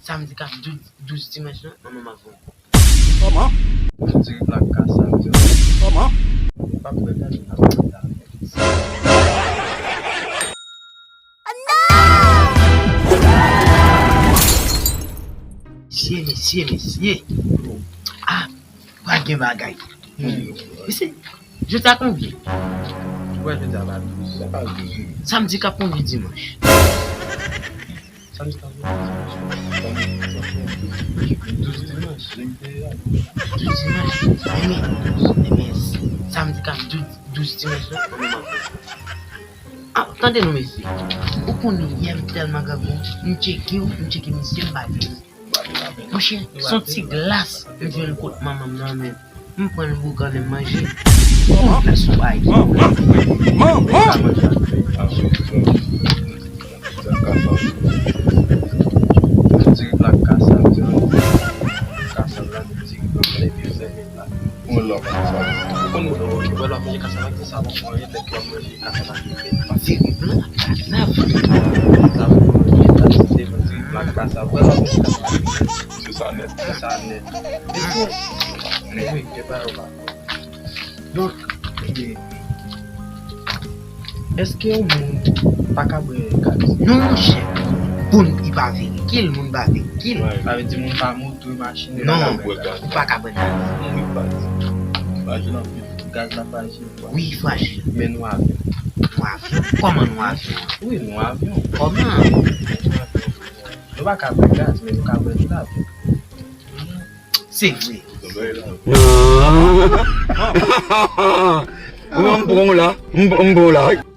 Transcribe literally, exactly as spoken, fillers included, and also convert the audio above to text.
Samdi k ap douz, douz dimanch lan, manman m ap voye. Kòman? Ti ri plak ka samdi. Kòman? Ou p ap wè gaz, ou p ap wè gaz. Mesye, mesye, mesye. Ah, pral gen bagay. Mesye, jodi a konbyen? Wè, jodi a pa douz. Samdi k ap konbyen dimanch? Samdi k ap konbyen dimanch? Douz dimanch. Douz dimanch. Ebyen, ebyen, samdi k ap douz, douz dimanch lan, manman m ap voye. Ah, tande non, mesye. Ou konnen yè m tèlman grangou, m tcheke w, m tcheke misye, m pa jwenn li. Monchè, se yon ti glas m jwenn kot manman m nan men m. M pran l boukannen m manje. Yon glas ou bay. Manman! Manman! Ti ri plak ka samdi. Ka samdi la, ti ri plak la, epi sèvi la. Mwen lòk sa. Ou konnen lè w wè l ap manje kasava, ki sa w ap manje, tèt w ap manje kasava ki fèt. Ti ri plak kasava. Sa w ap manje, sa se te yon ti ri plak kasava. Wè l ap manje kasava ki fèt. Se sa nèt. Se sa nèt. Mesye, men wi, gen bagay ou pa konn. Donk, e, Èske yon moun pa ka bwè gaz? Non, monchè. Bon, li pa veye kil, moun pa veye kil. Sa vle di moun pa moute machin li pa ka bwè gaz. Non, ou pa ka bwè gaz. Wi, baz. Frajil anpil. Gaz la frajil. Wi, frajil. Men nou avyon. Nou avyon? Kòman nou avyon? Wi, nou avyon. Kòman? Nou avyon. Nou pa ka bwè gaz, men nou ka bwè tout avyon. Se vre. Non. Mwen, m pran w la. M, m pran w la.